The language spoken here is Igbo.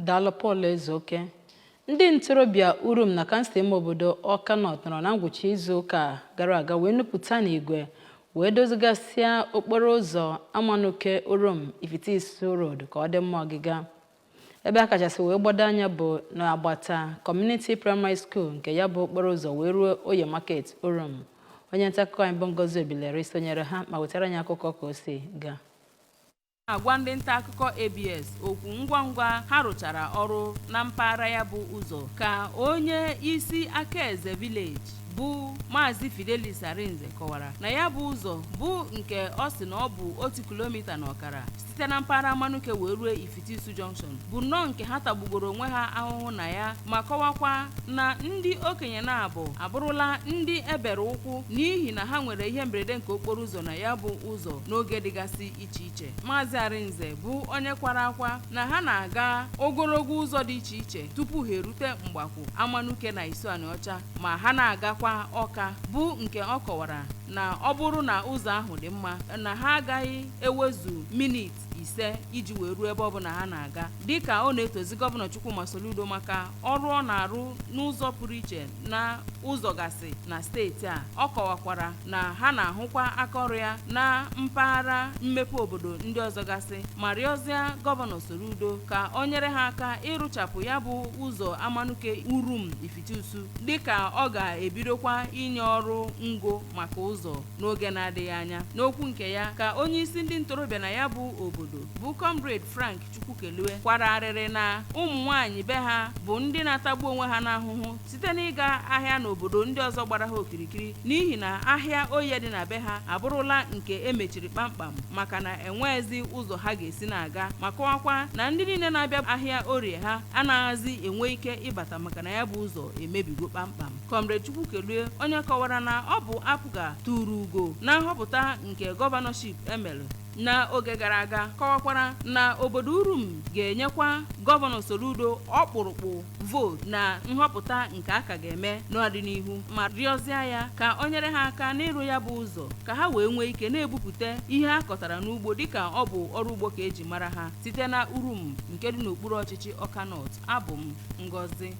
Daalụ, Paul Ezeoke. Ndị ntorobịa Urum na kansụl ime obodo Ọka North nọrọ na ngwụcha izu ụka gara aga wee nupụta n'igwe wee dozigasịa okporo ụzọ Amanuke Urum Ifite Isu Road ka ọ dị mma ọgịga. Ebe a kachasị wee gbado anya bụ n'agbata Community Primary School nke ya bụ okporo ụzọ wee ruo Oye Market Urum. Onye nta akụkọ anyị bụ Ngozi Obileri sonyere ha ma wetara anyị akụkọ ka o si gaa. Agwa ndị nta akụkọ ABS okwu ngwa ngwa ha rụchara ọrụ na mpaghara ya bụ ụzọ, ka onye isi Akaeze Village bụ Maazị Fidelis Arinze kọwara na ya bụ ụzọ bụ nke ọ sị na ọ bụ 1.5 kilomita site na mpaghara Amanuke wee ruo Ifite Isu Junction bụ nnọọ nke ha tagbugoro onwe ha ahụhụ na ya, ma kọwakwa na ndị okenye na-abụ abụrụla ndị ebere ụkwụ n'ihi na ha nwere ihe mberede nke okporo ụzọ na ya bụ ụzọ n'oge dịgasị iche iche. Maazị Arinze bụ onye kwara akwa na ha na-aga ogologo ụzọ dị iche iche tupu ha erute Mgbakwu, Amanuke na Isuanịọcha, ma ha na-agakwa Ọka, bụ nke ọ kọwara na ọ bụrụ na ụzọ ahụ dị mma na ha agaghị ewezu minit 5 iji wee ruo ebe ọbụla ha na-aga. Dịka ọ na-etozi Gọvanọ Chukwuma Soludo maka ọrụ ọ na-arụ n'ụzọ pụrụ iche na ụzọ gasị na steeti a, ọ kọwakwara na ha na-ahụkwa akaọrụ ya na mpaghara mmepe obodo ndị ọzọ gasị, ma rịọzie Gọvanọ Soludo ka o nyere ha aka ịrụchapụ ya bụ ụzọ Amanuke Urum Ifite-Usu, dịka ọ ga-ebidokwa inye ọrụ ngo maka ụzọ n'oge na-adịghị anya. N'okwu nke ya, ka onye isi ndị ntorobịa na ya bụ obodo bụ Comrade Frank Chukwukelue kwara arịrị na ụmụ nwaanyị be ha bụ ndị na-atagbu onwe ha n'ahụhụ site n'ịga ahịa n'obodo ndị ọzọ gbara ha okirikiri, n'ihi na ahịa Oye dị na be ha abụrụla nke emechiri kpamkpam maka na enweghịzi ụzọ ha ga-esi na-aga, ma kọwakwa na ndị niile na-abịa ahịa Orie ha anaghịzi enwe ike ịbata maka na ya bụ ụzọ emebigo kpamkpam. Comrade Chukwukelue, onye kọwara na ọ bụ APGA tụrụ ugo na nhọpụta nke governorship emere n'oge gara aga, kọwakwara na obodo Urum ga-enyekwa Gọvanọ Soludo ọkpụrụkpụ vootu na nhọpụta nke a ka ga-eme n'ọdịnihu, ma rịọzie ya ka o nyere ha aka n'ịrụ ya bụ ụzọ ka ha wee nwee ike na-ebupụta ihe a kọtara n'ugbo, dịka ọ bụ ọrụ ugbo ka eji mara ha. Site na Urum nke dị n'okpuru ọchịchị Ọka North, abụ m Ngozi.